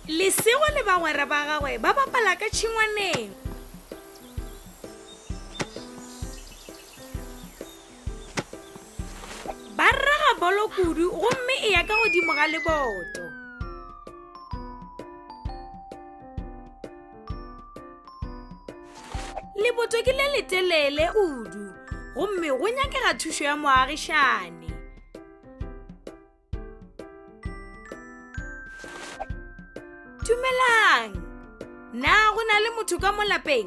Lesego le bagwera ba gagwe ba bapala ka tšhengwaneng. Ba raga bolo kudu gomme e ya ka godimo ga leboto. Leboto ke le letelele kudu gomme go nyakega thušo ya moagišane. Dumelang! Na go na le motho ka mo lapeng?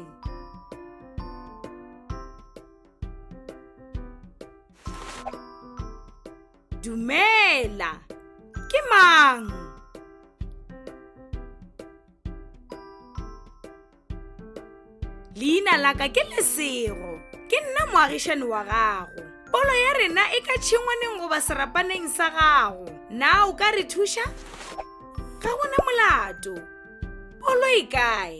Dumela! Ke mang? Leina la ka ke Lesego. Ke nna moagišani wa gago. Polo ya rena e ka tšhengwaneng goba serapaneng sa gago. Na o ka re thuša? Ga go na molato. Polo e kae?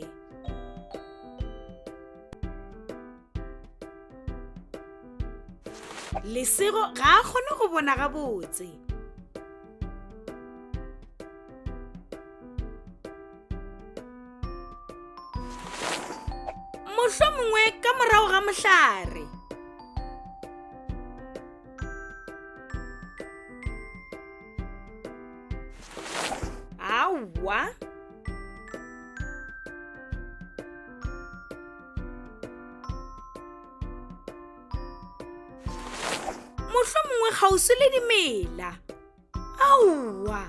Lesego ga a kgone go bona gabotse. Mohlomongwe ka morago ga mohlare. Aowa. Mohlomongwe kgauswi le dimela. Aowa.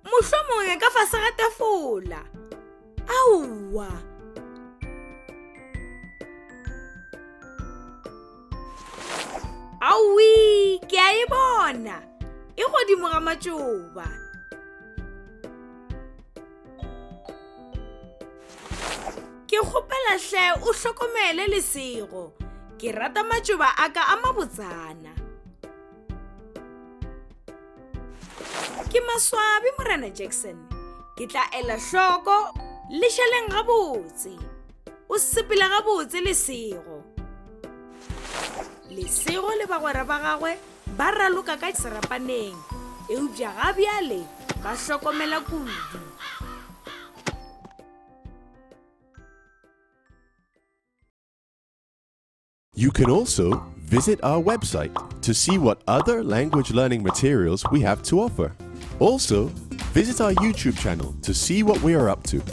Mohlomongwe ka fase ga tafola. Aowa. Aowi, ke a e bona. E godimo ga matšoba. Ke kgopela hle o hlokomele Lesego. Ke rata matšoba a ka a mabotsana. Ke maswabi Morena Jackson. Ke tla ela hloko le šaleng gabotse. O sepela gabotse Lesego. Lesego le bagwera ba gagwe ba raloka ka serapaneng, eupša ga bjale ba hlokomela kudu. You can also visit our website to see what other language learning materials we have to offer. Also, visit our YouTube channel to see what we are up to.